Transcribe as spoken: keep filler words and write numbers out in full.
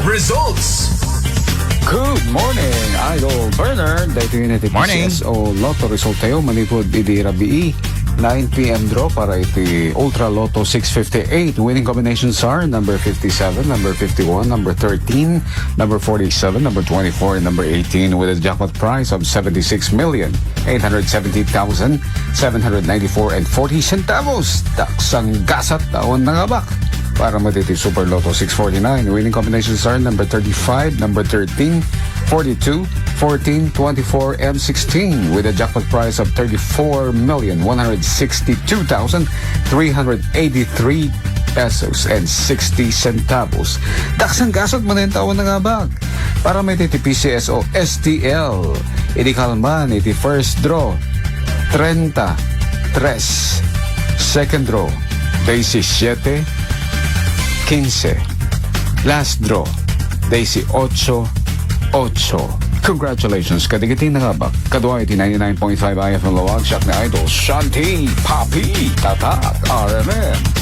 Results. Good morning, Idol Bernard. Daytoy na ti Morning. P C S O Lotto resultayo manipud idi rabii, nine p m draw para iti Ultra Lotto six fifty-eight. Winning combinations are number fifty-seven, number fifty-one, number thirteen, number forty-seven, number twenty-four, and number eighteen, with a jackpot price of seventy-six million eight hundred seventy thousand seven hundred ninety-four and forty centavos. Daksang gasat, awan nangabak para met iti Super Lotto six forty-nine. Winning combinations are number thirty-five, number thirteen, forty-two, fourteen, twenty-four, and sixteen, with a jackpot price of thirty-four million one hundred sixty-two thousand three hundred eighty-three pesos and sixty centavos. Daksang gasat manen, awan nangabak para met iti P C S O S T L. Idi kalman iti first draw, treinta, tres. Second draw, diecisiete, quince. Last draw, dieciocho, ocho. Congratulations kadagiti nangabak. Kadua iti ninety-nine point five I F M Laoag, siak ni Idol Shanti Papi Tatak R M M.